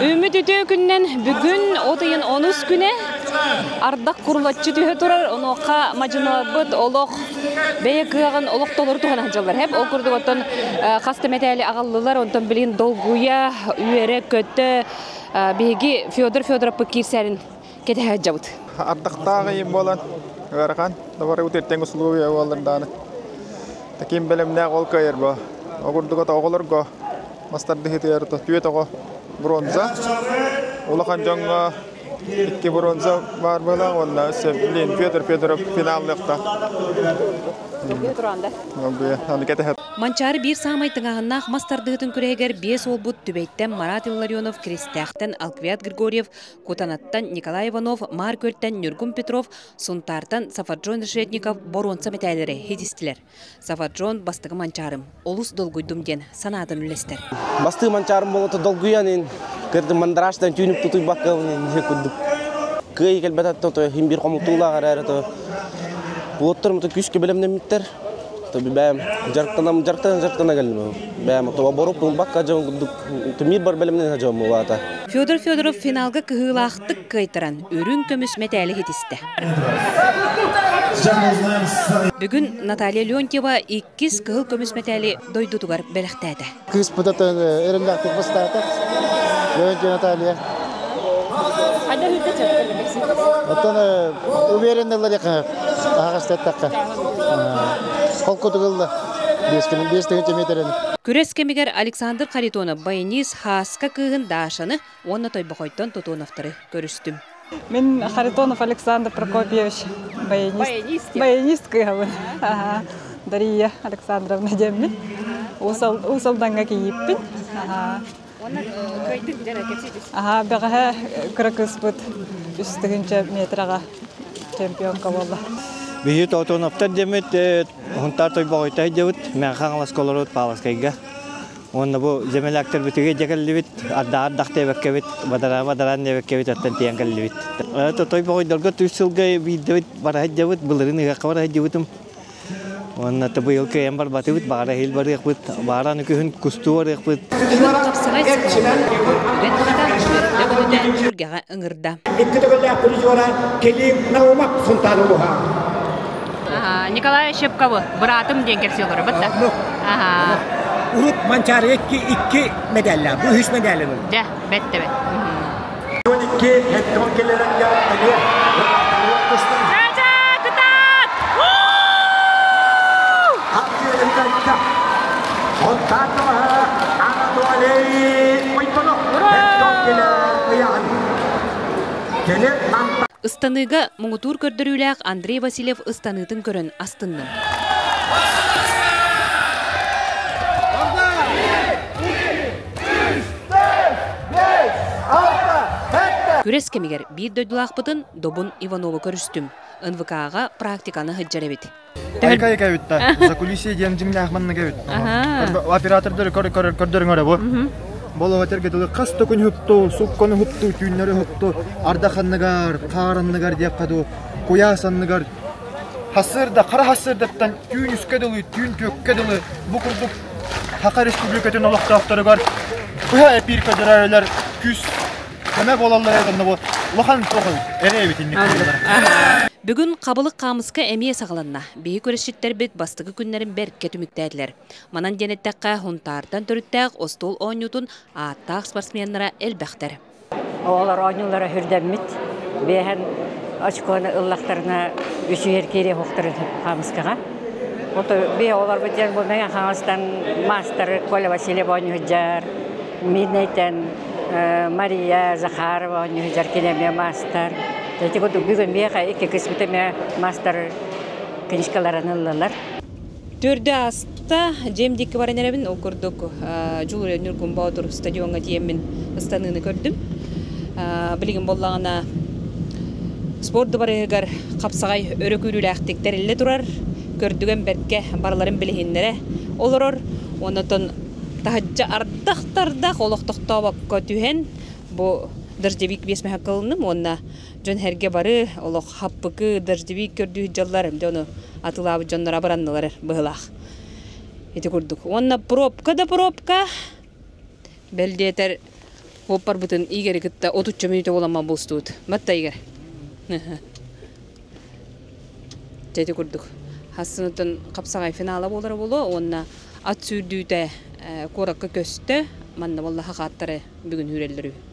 Үүммүт үтүө күннэн бүгүн от ыйын онус күнэ ардах курулаччы түһэ турар, онуоха мадьыналарбыт олох бэйэ кыаҕын олох толору туһана сылдьаллар. Хэп ол курдук оттон хас да мэтээли аҕаллылар, онтон билигин долгуйа, үөрэ-көтө биһиги Федор Федоровпыт киирсэрин кэтэһэ сылдьабыт. Ардахтаах ыйым буолан ыарахан, добары утертен условия буоллар дааны. Таким бэлэмнээх ол кыайар бо. Огурдуга оҕолорго мастардыһытыгар түөрт оҕо бронза. Улахан дьоҥҥо икки бронза баар буолан уонна өссө блин Петр Федоров финаллыахта. Манчаары биир саамай тыҥааһыннаах мас тардыһыытын күрэһигэр биэс уолбут Түбэйтэн Марат Илларионов, Киристээхтэн Алквиад Григорьев, Кутанаттан Николай Иванов, Маар Күөлтэн Ньургун Петров, Сунтаартан Сафарджон Решетников боруонса мэтээллэри ситистилэр. Сафарджон бастакы манчаарым, олус долгуйдум диэн санаатын үллэстэр. Бастыы манчаарым болото долгуйан ин, кырдым мандражтан түүнүк тутуйбакка курдук. Кыай кэлбэтэ то хим бир хомутуулаах эрээри то уоттар мото күүскэ бэлэмнэммиттэр. То бэм жарктанам жарктана жарктана кэллим. Бэм то боруп ылбакка дьон курдук мир бар бэлэмнэн дьон буолаата. Федор Федоров финалга кыһыылаахтык кыайтаран, үрүҥ көмүс мэтээли ситистэ. Бүгүн Наталья Леонтьева иккис кыһыл көмүс мэтээли дойдутугар бэлэхтээтэ. Кыыспыт эрэллээхтик бастаата. Леонтьева Наталья. Оттон уверенный аһаҕастаттахха холкутук ылла. Биэс тыһыынча миэтэрени. Күрэс кэмигэр Александр Харитонов баянист Хааска кыыһын Дашаны уонна Тойбохойтон Тотоновтары көрүстүм. Мин Харитонов Александр Прокопьевич баянист. Баянист кыыһабын. Дария Александровна диэммин. Уус Алданга кийииппин. Аха, бэҕэһээ кыра кыыспыт үс тыһыынча метраҕа чемпионка буолла. Биһи Тотоновтар диэммит Хунтаар Тойбоҕойтой диэбит Мэҥэ Хаҥаласка олорбут Павловскайга. Уонна бу земляктербитигэр дьэ кэллибит, ардааҕар дахтыабаккабит, бадараа-бадараан диэбэккэбит оттон тиийэн кэллибит. Тойбоҕойдорго үс сылга биирдэбит бара сылдьабыт, былырыын ыһыахха бара сылдьыбытым. Уонна быйыл кыайан барбатыбыт, баҕара иһил барыахпыт, баҕара аны күһүн кустуу барыахпыт. Бүгүн хапсаҕай сыһыаннаах көрдүгэн баҕата үөрдэ-көтүтэ түһүлгэҕэ ыҥырда. Икки төгүллээх призера Килим Наумов Сунтаар улууһа. Николай Щепковы быраатым диэн кэпсии олоробут да. Урут Манчаары икки икки медаллаах, бу үһүс медалын ылла. Дьэ, бэт да бэт. 12 хеттон келеренге эмиэ Ча-ча, кытаат! Ыстаныыга муҥутуур көрдөрүүлээх Андрей Васильев ыстаныытын көрөн астынным. Күрэс кэмигэр биир дойдулаахпытын Добун Иванову көрүстүм. НВК-ҕа практиканы сылдьар эбит. Айка айка эбит да. Закулисье диэн дьиҥнээх маннык эбит. Оператордары көрдөрүҥ бу. Болоҕо терге дылы хас да күн уһукту, сукканы уһукту, түүннэри уһукту, ардах анныгар, хаар анныгар диэххэ дуу, куйаас анныгар хасырда, хара хасырдаттан түүн үскэ дылы, түүн түөккэ дылы бу курдук Саха Республикатын олохтоохторугар быһа эпир көрдөрөрүлэр күүс көмө буолаллар эбит бу улахан туох эрэ эбит инник Бүгүн хабылык хаамыска эмиэ саҕаланна. Биһи күрэсчиттэрбит бастакы күннэрин бэркэ түмүктээтилэр. Манан диэн эттэххэ, Хунтаартан төрүттээх остуол оонньуутун ааттаах спортсменнара элбэхтэр. Оҕолор оонньуулара үрдэммит. Биэһэн очкону ыллахтарына үчүгэр киириэх уохтарын хаамыскаҕа. Ото бие оҕолорбут диэн бу Мэҥэ Хаҥаластан маастар Коля Васильев оонньуу сылдьар, Миирнэйтэн Мария Захарова оонньуу сылдьар, кини эмиэ маастар. Ити курдук бүгүн миэхэ икки кыыспыт эмиэ маастар книжкаларын ыллылар. Төрдө ааста, дьиэм диэки баран эрэбин, ол курдук Дьулуруйа Ньургун Боотур стадиоҥҥа тиийэммин ыстаныыны көрдүм. Билигин буоллаҕына спорт дыбарыһыгар хапсаҕай өрө күүрүүлээхтик тэриллэ турар, көрдүгэн бэркэ барыларын билиһиннэрэ олорор. Онтон таһырдьа ардах-тардах олох тохтообокко түһэн бу дождевик биэс мэһэ кылынным уонна Дьон сэргэ бары олох хаппыкы, дождевик көрдүү сылдьаллар, дьэ ону атыылаабыт дьоннор абыраннылар быһыылаах. Ити курдук. Уонна пробка да пробка, бэл диэтэр, Уоппарбытын Игори кытта отучча мүнүүтэ буоламман булстубут. Батта Игорь. Дьэ ити курдук. Хассынытын хапсаҕай финала буолара буолуо уонна ат сүүрдүүтэ куоракка көстө. Манна буолла хахааттары бүгүн үүрэллэр үһү.